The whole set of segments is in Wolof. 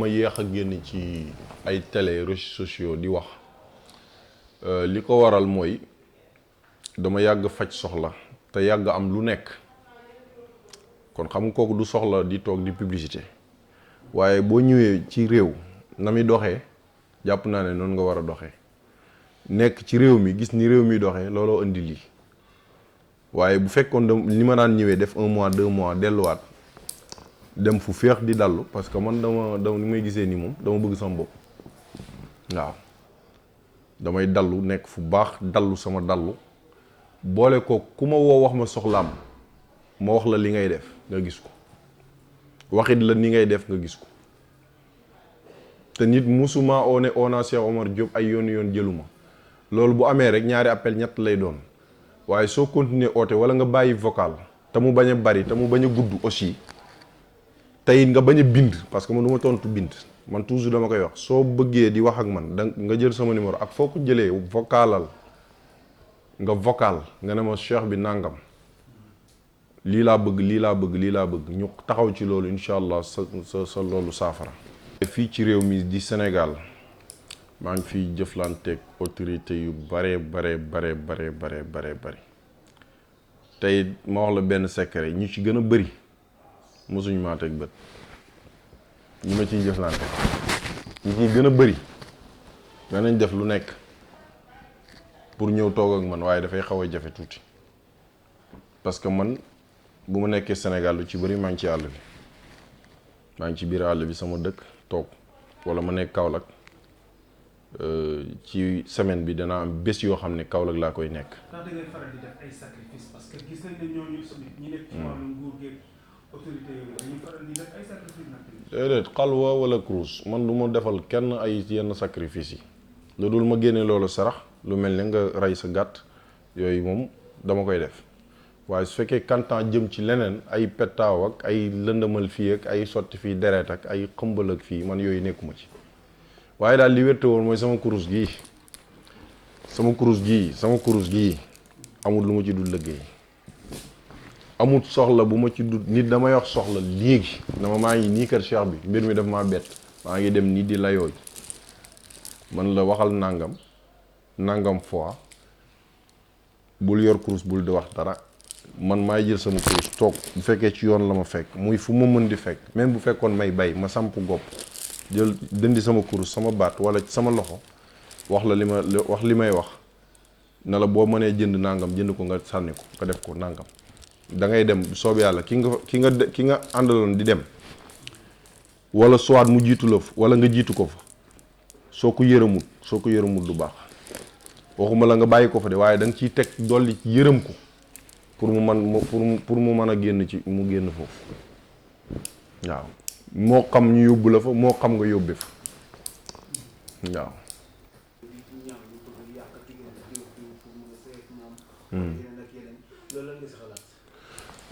dama yéex a génn ci ay télé réseaux sociaux di wax li ko waral mooy dama yàgg faj soxla te yàgg am lu nekk kon xam nga kooku du soxla di toog di publicité waaye boo ñëwee ci réew na muy doxee jàpp naa ne noonu nga war a doxee nekk ci réew mi gis ni réew mi doxee looloo indi lii waaye bu fekkoon li ma daan ñëwee def 1 mois 2 mois delluwaat dem fu féex di dallu parce que man dama ni may gisee nii moom dama bëgg sama bopp waaw damay dallu nekk fu baax dallu sama dallu boole ko ku ma woo wax ma soxlaam ma wax la li ngay def nga gis ko waxit la ni ngay def nga gis ko te nit musuma oona Cheikh Omar Diop ay yoon jëluma loolu bu amee rek ñaari appel ñett lay doon waaye soo continuer oote wala nga bàyyi vocal te mu bañ a bari te mu bañ a gudd aussi tey nga bañ a bind parce que man du ma tontu bind man toujours dama koy wax soo bëggee di wax ak man da nga jël sama numéro ak foo ko jëlee vocalal nga vocal nga ne ma cheikh bi nangam lii laa bëgg ñu taxaw ci loolu incha allah sa loolu saafara. fii ci réew mi di Sénégal maa ngi fiy jëflanteeg autorité yu bare tey ma wax la benn secret ñu ci gën a bëri mosuñu maa teg bët ñi ma ciy jëflante ñi ciy gën a bëri danañ def lu nekk pour ñëw toog ak man waaye dafay xaw a jafe tuuti parce que man bu ma nekkee Sénégal lu ci bëri maa ngi ci àll bi maa ngi ci biir àll bi sama dëkk toog wala ma nekk Kaolack ci semaine bi danaa am bés yoo xam ne Kaolack laa koy nekk. ndax da ngay faral di def ay sacrifice parce que gis nañ ne ñooñu ñi nekk ci wàllu nguur gi autorité yooyu dañuy faral di def ay sacrifice nag. déedéet xalwa wala kurus man du ma defal kenn ay yenn sacrifice yi lu dul ma génne loolu sarax lu mel ne nga rey sa gàtt yooyu moom dama koy def waaye su fekkee kantaan jëm ci leneen ay pettaaw ak ay lëndëmal fii ak ay sotti fii deret ak ay xëmbal ak fii man yooyu nekkuma ci waaye daal li wérte woon mooy sama kurus gii amul lu ma ci dul liggéey amul soxla bu ma ci dul nit damay wax soxla léegi dama maa ngi nii kër cheikh bi mbir mi daf maa bett maa ngi dem nii di layoo man la waxal nangam fois bul yor kurus bul di wax dara man maay jël sama kurus toog bu fekkee ci yoon la ma fekk muy fu ma mën di fekk même bu fekkoon may bay ma samp gopp jël dindi sama kurus sama baat wala sama loxo wax la li may wax ne la boo mënee jënd nangam jënd ko nga sànni ko nga def ko nangam da ngay dem soob yàlla ki nga àndaloon di dem wala soit mu jiitu la fa wala nga jiitu ko fa soo ko yërëmut du baax waxuma la nga bàyyi ko fa de waaye da nga ciy teg dolli ci yërëm ko pour mu mën a génn ci mu génn foofu waaw moo xam ñu yóbbu la fa moo xam nga yóbbe fa waaw.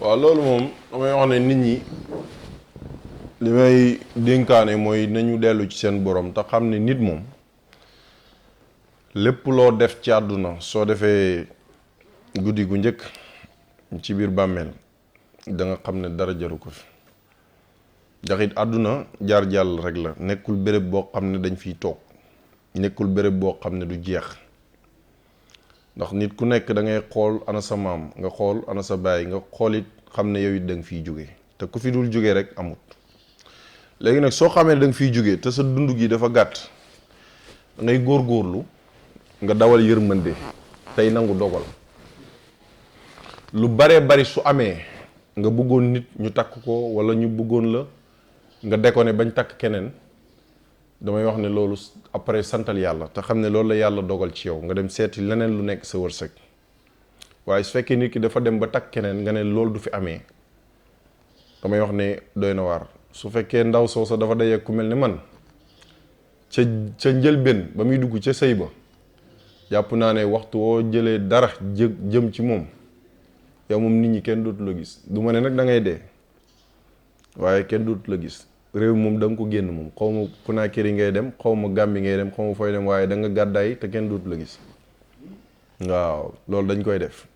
waaw loolu moom damay wax ne nit ñi li may dénkaane mooy nañu dellu ci seen borom te xam ne nit moom lépp loo def ci àdduna soo defee guddi gu njëkk ci biir bàmmeel da nga xam ne dara jaru ko fi ndax it àdduna jaar jàll rek la nekkul béréb boo xam ne dañ fiy toog nekkul béréb boo xam ne du jeex ndax nit ku nekk da ngay xool ana sa maam nga xool ana sa baay nga xool it xam ne yow it da nga fiy jóge te ku fi dul jóge rek amut léegi nag soo xamee ne da nga fiy jóge te sa dund gi dafa gàtt da ngay góorgóorlu nga dawal yërmande tey nangu dogal lu baree bari su amee nga bëggoon nit ñu takk ko wala ñu bëggoon la nga déconné bañ takk keneen damay wax ne loolu après santal yàlla te xam ne loolu la yàlla dogal ci yow nga dem seeti leneen lu nekk sa wërsëg waaye su fekkee nit ki dafa dem ba takk keneen nga ne loolu du fi amee damay wax ne doy na waar su fekkee ndaw soosa dafa daje ku mel ne man ca njëlbéen ba muy dugg ca sëy ba jàpp naa ne waxtu woo jëlee dara jëm ci moom yow moom nit ñi kenn dootu la gis du ma ne nag da ngay dee waaye kenn dootu la gis réew moom da nga ko génn moom xaw ma Conakry ngay dem xaw ma Gambie ngay dem xaw ma fooy dem waaye da nga gàddaay te kenn dootu la gis waaw loolu dañ koy def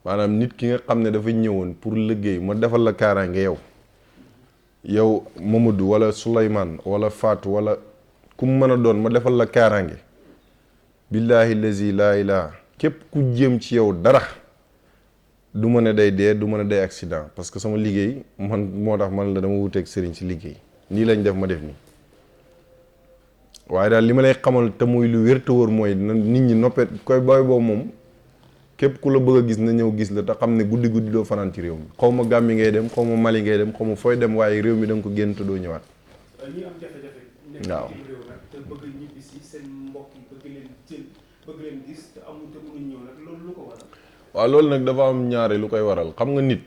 maanaam nit ki nga xam ne dafa ñëwoon pour liggéey ma defal la kaaraange yow yow Mamadou wala Souleymane wala Fatou wala ku mu mën a doon ma defal la kaaraange billaahi lazi laa ilaaha képp ku jéem ci yow dara du ma ne day dee du ma ne day accident parce que sama liggéey man moo tax man la dama wuteeg sëriñ si liggéey nii lañ def ma def nii waaye daal li ma lay xamal te muy lu wér te wóor mooy nit ñi noppee koy booy boobu moom képp ku la bëgg a gis na ñëw gis la te xam ne guddi guddi doo fanaan ci réew mi xaw ma Gàmbi ngay dem xaw ma Mali ngay dem xaw ma fooy dem waaye réew mi da nga ko génn te doo ñëwaat. ñi am jafe-jafe. waaw nekk ci réew nag te bëgg ñibbi si seen mbokk yi bëgg leen jël bëgg leen gis te amul te mënuñ ñëw nag loolu lu ko waral. waaw loolu nag dafa am ñaare lu koy waral xam nga nit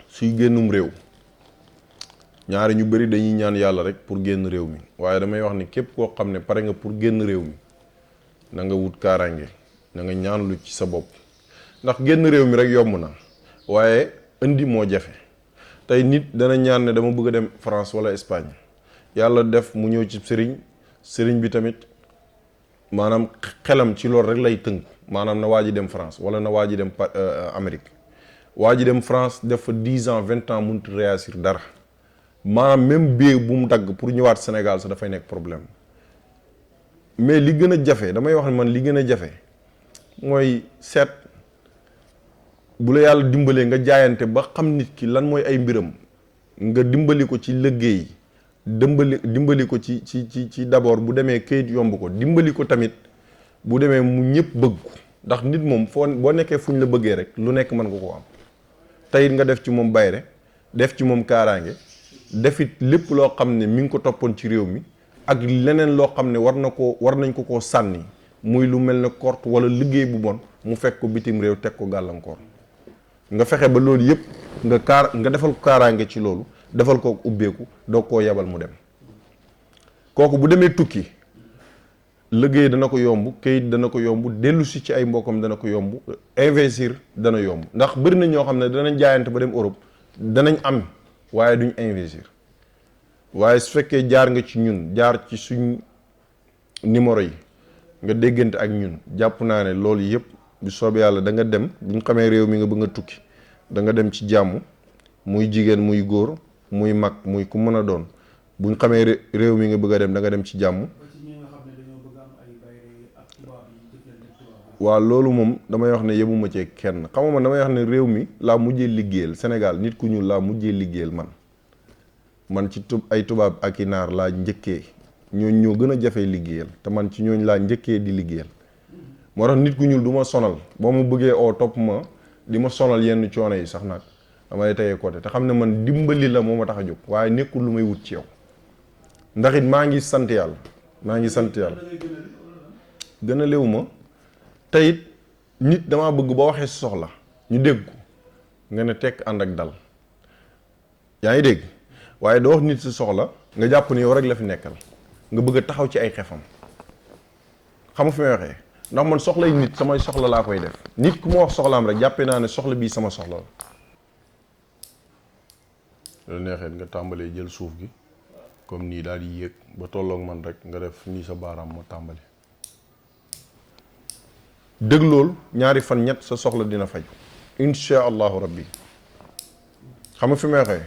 suy génnum réew ñaari ñu bëri dañuy ñaan yàlla rek pour génn réew mi waaye damay wax ni képp koo xam ne pare nga pour génn réew mi na nga wut kaaraange na nga ñaan lu ci sa bopp ndax génn réew mi rek yomb na waaye indi moo jafe tey nit dana ñaan ne dama bëgg a dem France wala Espagne yàlla def mu ñëw ci sëriñ bi tamit maanaam xelam ci loolu rek lay tënk maanaam na waa ji dem France wala na waa ji dem Amérique waa ji dem France def fa 10 ans 20 ans mënut réussir dara maanaam même billet bu mu dagg pour ñëwaat Sénégal sax dafay nekk problème mais li gën a jafe damay wax ne man li gën a jafe mooy seet bu la yàlla dimbalee nga jaayante ba xam nit ki lan mooy ay mbiram nga dimbali ko ci liggéey dimbali ko ci d'abord bu demee kayit yomb ko dimbali ko tamit bu demee mu ñëpp bëgg ko ndax nit moom boo nekkee fu ñu la bëggee rek lu nekk mën nga ko am teyit nga def ci moom bayre def ci moom kaaraange defit lépp loo xam ne mi ngi ko toppoon ci réew mi ak leneen loo xam ne war nañ ko koo sànni muy lu mel ne korte wala liggéey bu bon mu fekk ko bitim réew teg ko gàllankoor nga fexe ba loolu yëpp nga defal ko kaaraange ci loolu defal ko ubbeeku doog koo yebal mu dem kooku bu demee tukki liggéey dana ko yomb kayit dana ko yomb dellu si ci ay mbokkam dana ko yomb investir dana yomb ndax bëri na ñoo xam ne danañ jaayante ba dem Europe danañ am waaye duñ investir waaye su fekkee jaar nga ci ñun jaar ci suñ numéro yi nga déggante ak ñun jàpp naa ne loolu yëpp bu soobee yàlla da nga dem buñ xamee réew mi nga bëgg a tukki da nga dem ci jàmm muy jigéen muy góor muy mag muy ku mën a doon buñ xamee réew mi nga bëgg a dem da nga dem ci jàmm. waaw loolu moom damay wax ne yebuma ci kenn xam nga man damay wax ne réew mi laa mujjee liggéeyal Sénégal nit ku ñuul laa mujjee liggéeyal man ci ay tubaab ak i naar laa njëkkee ñooñ ñoo gën a jafee liggéeyal te man ci ñooñ laa njëkkee di liggéeyal moo tax nit ku ñuul du ma sonal boo ma bëggee oo topp ma di ma sonal yenn coono yi sax nag dama lay tegee côté te xam ne man dimbali la moo ma tax a jóg waaye nekkul lu may wut ci yow ndax it maa ngi sant yàlla gën a léwu ma te it nit damaa bëgg ba waxee si soxla ñu dégg ko nga ne tekk ànd ak dal yaa ngi dégg waaye doo wax nit si soxla nga jàpp ni yow rek la fi nekkal nga bëgg a taxaw ci ay xefam xam nga fi may waxee ndax man soxlay nit samay soxla laa koy def nit ku ma wax soxlaam rek jàppee naa ne soxla bii sama soxla la neexee nga tàmbalee jël suuf gi comme nii daal di yéeg ba tolloog man rek nga def nii sa baaraam ma tàmbali dëgg loolu ñaari fan ñett sa soxla dina faj insha allahu rabbi xam nga fi may waxee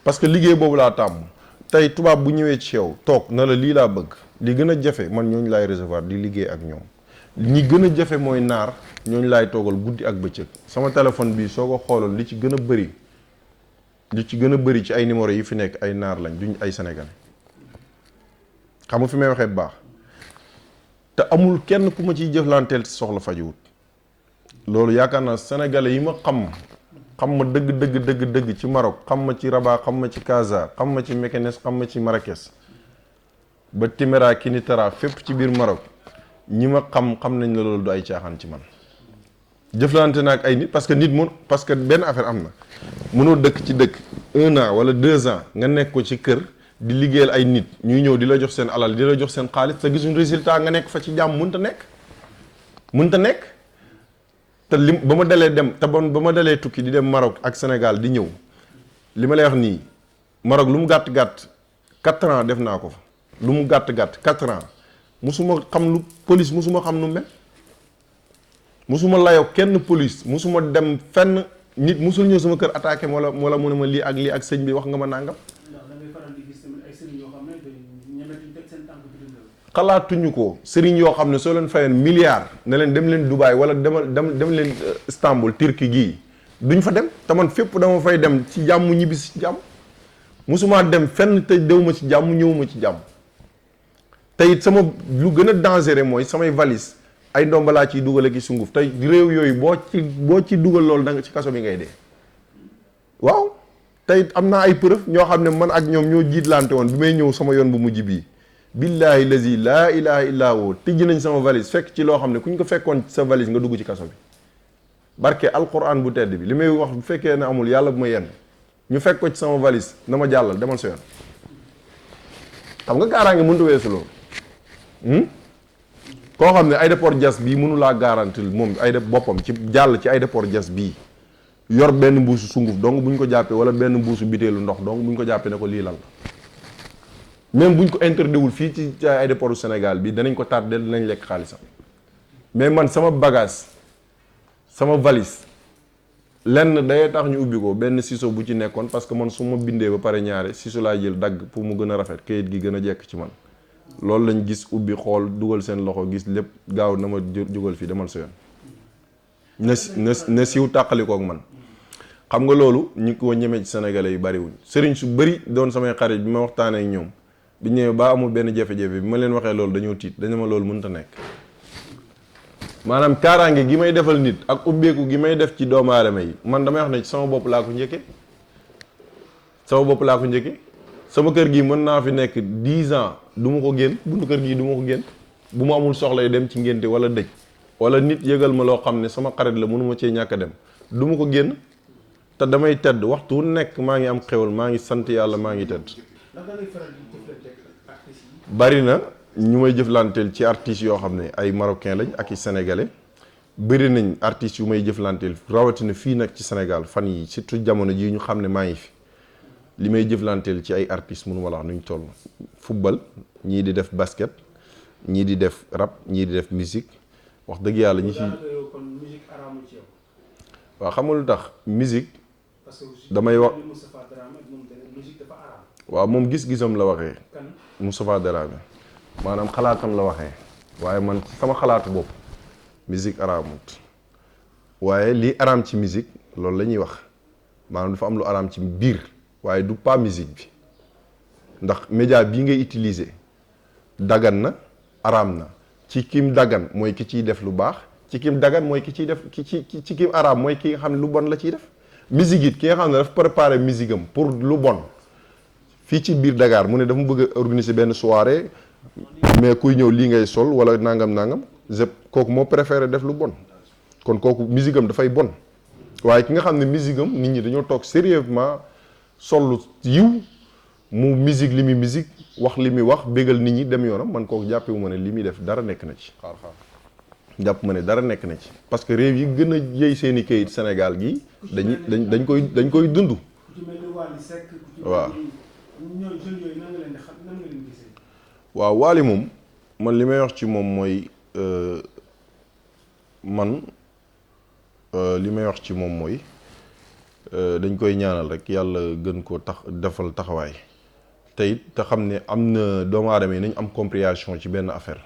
parce que liggéey boobu laa tàmm tey tubaab bu ñëwee ci yow toog na la lii laa bëgg li gën a jafe man ñooñu laay recevoir di liggéey ak ñoom ñi gën a jafe mooy naar ñooñu laay toogal guddi ak bëccëg sama téléphone bii soo ko xooloon li ci gën a bëri ci ay numéro yi fi nekk ay naar lañ duñ ay sénégalais xam nga fi may waxee bu baax te amul kenn ku ma ciy jëflanteel si soxla fajuwut loolu yaakaar naa sénégalais yi ma xam ma dëgg ci Maroc xam ma ci Rabat xam ma ci Casa xam ma ci Mékélès xam ma ci Marrakech ba Timéra Kinitara fépp ci biir Maroc ñi ma xam nañ la loolu du ay caaxaan ci man jëflante naa ak ay nit parce que benn affaire am na mënoo dëkk ci dëkk 1 an wala 2 ans nga nekk ko ci kër di liggéeyal ay nit ñuy ñëw di la jox seen alal di la jox seen xaalis te gisuñ résultat nga nekk fa ci jàmm mënta nekk te ba ma dalee dem te ba ma dalee tukki di dem Maroc ak Sénégal di ñëw li ma lay wax nii Maroc lu mu gàtt 4 ans def naa ko fa lu mu gàtt 4 ans musuma xam lu musuma xam nu mel musuma layoo kenn police musuma dem fenn nit musul ñëw sama kër attaqué wala mu ne ma lii ak sëñ bi wax nga ma nàngam. ndax da ngay faral di gis tamit ay sëriñ yoo xam ne ñemetuñ teg seen tànk bitim réew. xalaatuñu ko sëriñ yoo xam ne soo leen fayoon milliard ne leen dem leen Dubaï wala dem leen Istanbul Turquie gii duñ fa dem te man fépp dama fay dem ci jàmm ñibbisi ci jàmm musuma dem fenn te dew ma ci jàmm ñëwuma ci jàmm te it sama lu gën a dangereux mooy samay valise ay ndomba laa ciy dugal ak i sunguf tey réew yooyu boo ci dugal loolu da nga ci kaso bi ngay dee waaw te it am naa ay preuve ñoo xam ne man ak ñoom ñoo jiitlante woon bi may ñëw sama yoon bu mujj bii billahi lazi laa ilaha illa hu tijji nañ sama valise fekk ci loo xam ne ku ñu ko fekkoon sa valise nga dugg ci kaso bi barke alquran bu tedd bi li may wax bu fekkee ne amul yàlla bu ma yenn ñu fekk ko ci sama valise na ma jàllal demal sa yoon xam nga gaaraange mënut a weesu loolu koo xam ne aéroport Diass bii mënu laa garantil moom ay boppam ci jàll ci aéroport Diass bii yor benn mbuusu sunguf donc bu ñu ko jàppee wala benn mbuusu biteelu ndox donc bu ñu ko jàppee ne ko lii lan la même bu ñu ko interdiwul fii ci aéroport Sénégal bi danañ ko tardé dinañ lekk xaalisam mais man sama bagage sama valise lenn day tax ñu ubbi ko benn ciseau bu ci nekkoon parce que man su ma bindee ba pare ñaare ciseau laa jël dagg pour mu gën a rafet kayit gi gën a jekk ci man loolu lañ gis ubbi xool dugal seen loxo gis lépp gaaw na ma jógal fii demal sa yoon na siiw tàqalikoo ak man xam nga loolu ñi ko ñemee ci sénégalais yi bariwuñ sëriñ su bëri doon samay xarit bi ma waxtaanee ak ñoom bi ñëwee ba amul benn jafe-jafe bi ma leen waxee loolu dañoo tiit dañu ma loolu mënut a nekk maanaam kaaraange gi may defal nit ak ubbeeku gi may def ci doomu aadama yi man damay wax ne sama bopp laa ko njëkke sama kër gi mën naa fi nekk 10 ans du ma ko génn buntu kër gi du ma ko génn bu ma amul soxla dem ci ngénte wala dëj wala nit yëgal ma loo xam ne sama xarit la mënuma cee ñàkk a dem du ma ko génn te damay tedd waxtu wu nekk maa ngi am xewal maa ngi sant yàlla maa ngi tedd bari na ñu may jëflanteel ci artistes yoo xam ne ay marocain lañ ak i sénégalais bëri nañ artistes yu may jëflanteel rawatina fii nag ci Sénégal fan yi surtout jamono ji ñu xam ne maa ngi fi li may jëflanteel ci ay artistes mënu ma la wax nuñ toll football ñii di def basket ñii di def rap ñii di def musique wax dëgg yàlla ñi ci waaw xam nga lu tax musique damay wax waaw moom gis-gisam la waxee Moustapha Dramé maanaam xalaatam la waxee waaye man sama xalaatu bopp musique araamut waaye lii araam ci musique loolu la ñuy wax maanaam dafa am lu araam ci biir waaye du pas musique bi ndax média bii ngay utiliser dagan na araam na ci kim dagan mooy ki ciy def lu baax ci kim dagan mooy ki ciy def ci kim araam mooy ki nga xam ne lu bon la ciy def musique it ki nga xam ne dafa préparer musique am pour lu bon fii ci biir Dakar mu ne dafa bëgg a organiser benn soirée mais kuy ñëw lii ngay sol wala nangam kooku moo préféré def lu bon kon kooku musique am dafay bon waaye ki nga xam ne musique am nit ñi dañoo toog sérieusement sollu yiw mu musique li muy musique wax li muy wax bégal nit ñi dem yoonam man kooku jàppewu ma ne li muy def dara nekk na ci jàpp ma ne dara nekk na ci parce que réew yi gën a yëy seeni kayit Sénégal gi dañ koy dund waaw Wally moom man li may wax ci moom mooy dañ koy ñaanal rek yàlla gën ko defal taxawaay te it te xam ne am na doomu aadama yi nañ am compréhension ci benn affaire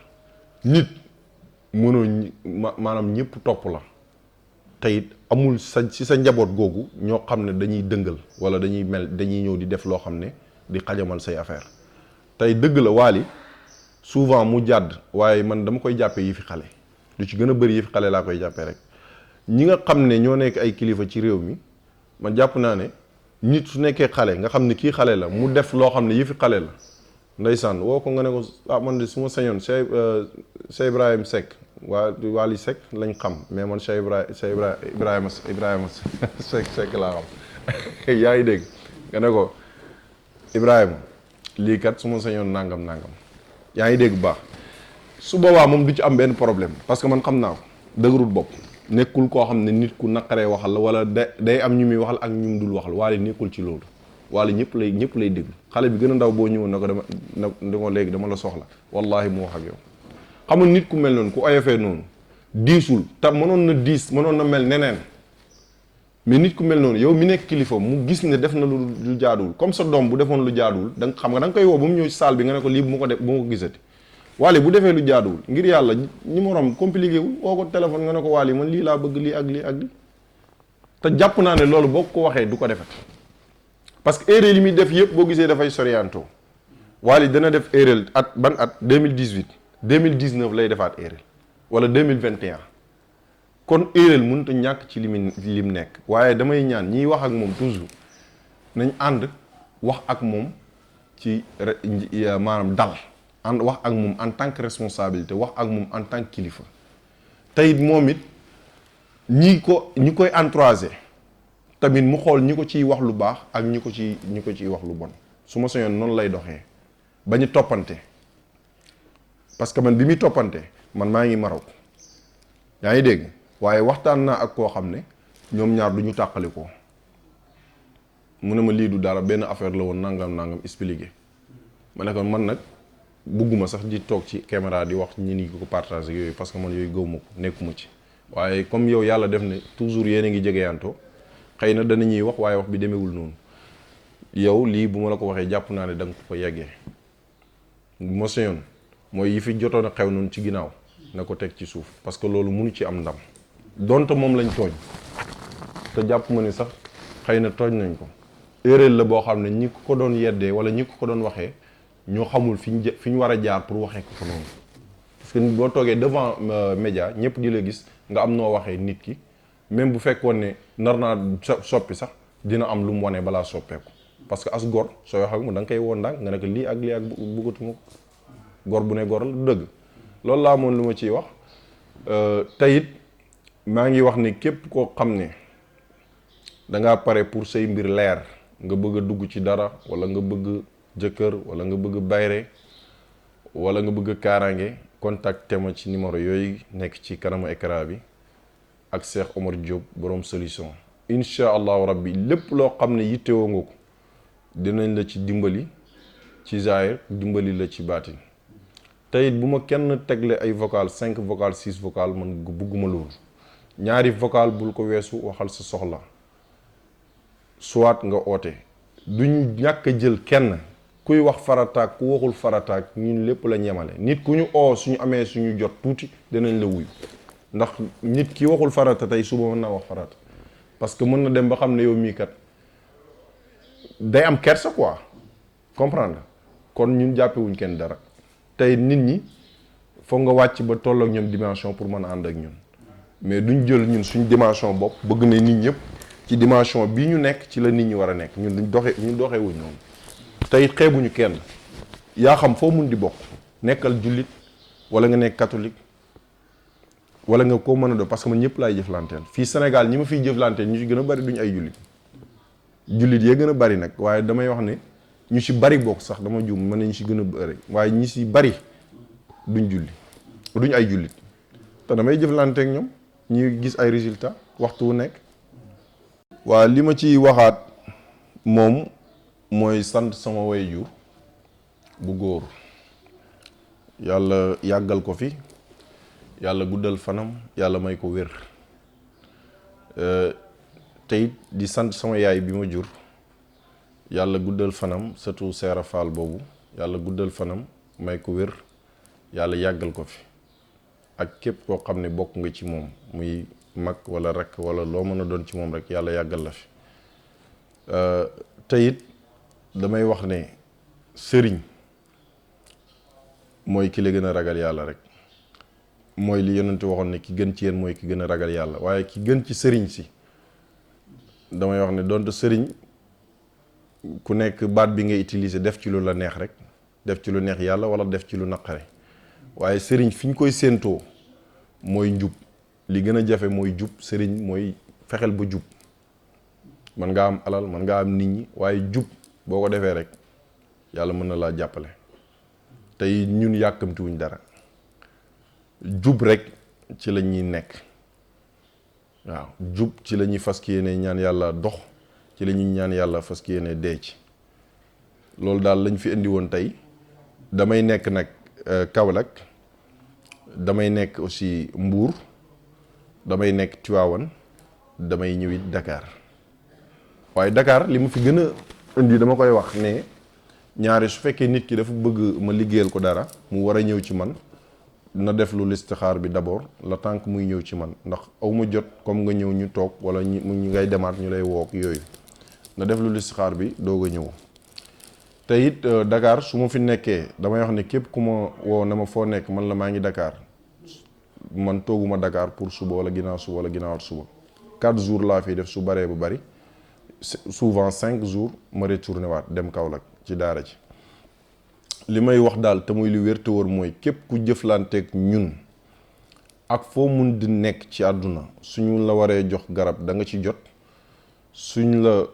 nit mënoo maanaam ñëpp topp la te it amul ci sa njaboot googu ñoo xam ne dañuy dëngal wala dañuy ñëw di def loo xam ne di xajamal say affaire tey dëgg la Wally souvent mu jàdd waaye man dama koy jàppee yi fi xale lu ci gën a bëri yi fi xale laa koy jàppee rek ñi nga xam ne ñoo nekk ay kilifa ci réew mi man jàpp naa ne nit su nekkee xale nga xam ne kii xale la mu def loo xam ne yi fi xale la ndeysaan woo ko nga ne ko man de su ma sañoon Cheikh Ibrahima Seck Wally Seck lañ xam mais man Cheikh Ibrahima Seck laa xam yaa ngi dégg nga ne ko Ibrahima lii kat su ma sañoon nangam yaa ngi dégg bu baax su boobaa moom du ci am benn problème parce que man xam naa ko dëgërul bopp nekkul koo xam ne nit ku naqaree waxal la wala day am ñu muy waxal ak ñu mu dul waxal Wally nekkul ci loolu Wally ñëpp lay déglu xale bi gën a ndaw boo ñëwoon na ko dama léegi dama la soxla wallahi mu wax ak yow xamul nit ku mel noonu ku oyofee noonu diisul te mënoon na mel neneen mais nit ku mel noonu yow mi nekk kilifa mu gis ne def na lu jaaduwul comme sa doom bu defoon lu jaaduwul da nga xam nga da nga koy woo ba mu ñëw ci salle bi nga ne ko lii bu ma ko def bu ma ko gisati Wally bu defee lu jaaduwul ngir yàlla numéro am compliqué wul woo ko téléphone nga ne ko Wally man lii laa bëgg lii ak lii ak lii te jàpp naa ne loolu boo ko waxee du ko defati parce que erreur yi muy def yëpp boo gisee dafay sorianto Wally dana def erreur ban at 2018 2019 lay defaat erreur wala 2021 kon erreur mënut a ñàkk ci lim nekk waaye damay ñaan ñiy wax ak moom toujours nañ ànd wax ak moom ci maanaam dal ànd wax ak moom en tant que responsabilité wax ak moom en tant que kilifa tey moom it ñi koy entouragé tamit mu xool ñi ko ciy wax lu baax ak ñi ko ciy wax lu bon su ma soñoon noonu lay doxee ba ñu toppante parce que man bi muy toppante man maa ngi Maroc yaa ngi dégg waaye waxtaan naa ak koo xam ne ñoom ñaar du ñu tàqali ko mu ne ma lii du dara benn affaire la woon nangam expliqué ma ne ko man nag bugguma sax di toog ci caméra di wax ñi ni ko partage yooyu parce que man yooyu gëwuma ko nekkuma ci waaye comme yow yàlla def ne toujours yéen a ngi jegeyantoo xëy na dana ñuy wax waaye wax bi demewul noonu yow lii bu ma la ko waxee jàpp naa ne da nga ko yeggee ma sañoon mooy yi fi jotoon a xew noonu ci ginnaaw na ko teg ci suuf parce que loolu mënu ci am ndam donte moom lañ tooñ te jàpp ma ni sax xëy na tooñ nañ ko erreur la boo xam ne ñi ko doon yeddee wala ñi ko doon waxee ñoo xamul fi ñu war a jaar pour waxee ko noonu parce que boo toogee devant média ñëpp di la gis nga am noo waxee nit ki même bu fekkoon ne nar naa soppi sax dina am lu mu wane balaa soppeeku parce que as gor sooy wax ak mu da nga koy woon ndànk nga ne ko lii ak lii ak bëggatuma ko gor bu ne gor la du dëgg loolu laa moon lu ma ciy wax teyit maa ngi wax ni képp koo xam ne dangaa pare pour say mbir leer nga bëgg a dugg ci dara wala nga bëgg jëkkër wala nga bëgg bayre wala nga bëgg kaaraange contacté ma ci numéro yooyu nekk ci kanamu écran bi ak Cheikh Omar Diop borom solution incha allahu rabbi lépp loo xam ne yittewoo nga ko dinañ la ci dimbali ci zaahir dimbali la ci baatin tey bu ma kenn tegle ay vocal 5 vocal 6 vocal man bugguma loolu ñaari vocal bul ko weesu waxal sa soxla soit nga oote duñ ñàkk a jël kenn kuy wax farataak ku waxul farataak ñun lépp la ñemale nit ku ñu oo suñu amee suñu jot tuuti dinañ la wuyu ndax nit ki waxul farata tey suba mën naa wax farata parce que mën na dem ba xam ne yow mii kat day am kersa quoi comprendre kon ñun jàppewuñ kenn dara tey nit ñi foog nga wàcc ba tollook ñoom dimension pour mën a ànd ak ñun mais duñ jël ñun suñ dimension bopp bëgg ne nit ñëpp ci dimension bii ñu nekk ci la nit ñi war a nekk ñun duñ doxewuñ noonu tey xeebuñu kenn yaa xam foo mun di bokk nekkal jullit wala nga nekk catholique wala nga koo mën a do parce que man ñëpp laay jëflanteel fii Sénégal ñi ma fiy jëflanteel ñu ci gën a bari duñ ay jullit yee gën a bari nag waaye damay wax ne ñu ci bari bokk sax dama juum mën nañu ci gën a bari waaye ñi ci bari duñ ay jullit te damay jëflanteek ñoom ñuy gis ay résultats waxtu wu nekk. waa li ma ciy waxaat moom mooy sant sama waajur bu góor yàlla yàggal ko fi yàlla guddal fanam yàlla may ko wér tey di sant sama yaay bi ma jur yàlla guddal fanam surtout Seera Fall boobu yàlla guddal fanam may ko wér yàlla yàggal ko fi ak képp koo xam ne bokk nga ci moom muy mag wala rakk wala loo mën a doon ci moom rek yàlla yàggal la fi te it damay wax ne sëriñ mooy ki la gën a ragal yàlla rek mooy li yonent waxoon ne ki gën ci yéen mooy ki gën a ragal yàlla waaye ki gën ci sëriñ si damay wax ne donte sëriñ ku nekk baat bi ngay utiliser def ci lu la neex rek def ci lu neex yàlla wala def ci lu naqare waaye sëriñ fi ñu koy séentoo mooy njub li gën a jafe mooy jub sëriñ mooy fexeel ba jub man nga am alal man nga am nit ñi waaye jub boo ko defee rek yàlla mën na laa jàppale tey ñun yàkkamtiwuñ dara jub rek ci la ñuy nekk waaw jub ci la ñuy fas yéene ñaan yàlla dox ci la ñuy ñaan yàlla fas yéene dee ci loolu daal lañ fi indi woon tey damay nekk nag Kaolack damay nekk aussi Mbour damay nekk Tivaouane damay ñëwit Dakar waaye Dakar li ma fi gën a indi dama koy wax ne ñaari su fekkee nit ki dafa bëgg ma liggéeyal ko dara mu war a ñëw ci man na def lu listixaar bi d'abord le temps que muy ñëw ci man ndax aw ma jot comme nga ñëw ñu toog wala ñu ngay demaat ñu lay wook yooyu na def lu listixaar bi doog a ñëw te it Dakar su ma fi nekkee damay wax ne képp ku ma woo na ma foo nekk man la maa ngi Dakar man tooguma Dakar pour suba wala ginnaaw suba wala ginnaawaat suba 4 jours laa fiy def su baree bu bari souvent 5 jours ma retourné waat dem Kaolack ci daara ji li may wax daal te muy lu wér te wóor mooy képp ku jëflanteeg ñun ak foo mun di nekk ci àdduna suñu la waree jox garab da nga ci jot suñ la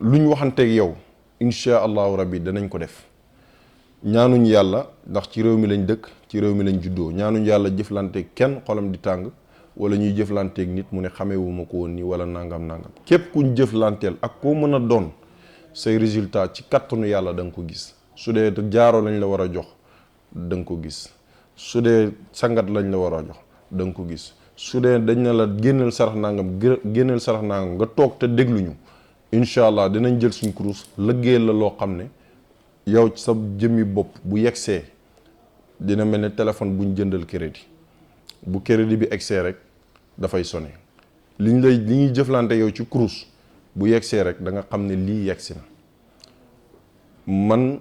luñ waxanteeg yow incha allahu rabbi danañ ko def ñaanuñ yàlla ndax ci réew mi lañ dëkk ci réew mi lañ juddoo ñaanuñ yàlla jëflanteeg kenn xolam di tàng wala ñuy jëflanteeg nit mu ne xamewuma ko woon nii wala nangam képp kuñ jëflanteel ak koo mën a doon say résultat ci kattanu yàlla da nga ko gis su dee jaaro lañ la war a jox da nga ko gis su dee sangat lañ la war a jox da nga ko gis su dee dañ ne la génneel sarax nangam nga toog te dégluñu incha allah dinañ jël suñ kurus lëggéey la loo xam ne yow sa jëmmi bopp bu yegsee dina mel ne téléphone buñ jëndal crédit bu crédit bi egsee rek dafay sonné li ñuy jëflante yow ci kurus bu yegsee rek da nga xam ne lii yegsi na man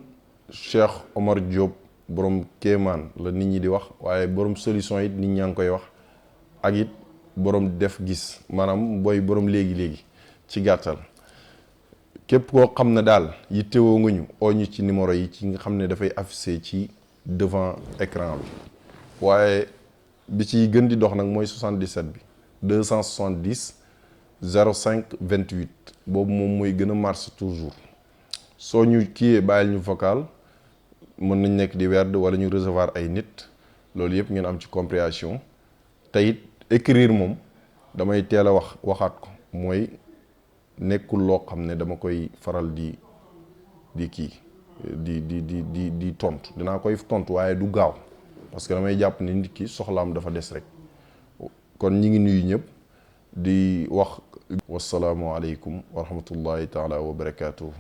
Cheikh Omar Diop borom kéemaan la nit ñi di wax waaye borom solution it nit ñaa ngi koy wax ak it borom def gis maanaam booy borom léegi ci gàttal képp koo xam ne daal yittewoo nga ñu oo ñu ci numéro yi ci nga xam ne dafay affiché ci devant écran bi waaye bi ci gën di dox nag mooy 77 bi 270 05 28 boobu moom mooy gën a marche toujours soo ñu kiiyee bàyyil ñu vocal mën nañ nekk di werd wala ñu recevoir ay nit loolu yëpp ngeen am ci compréhension te it écrire moom damay teel a waxaat ko mooy nekkul loo xam ne dama koy faral di tontu dinaa koy tontu waaye du gaaw parce que damay jàpp ne nit ki soxlaam dafa des rek kon ñi ngi nuyu ñëpp di wax wasalaamu aleykum wa rahmatullahi taala wa barakaatuhu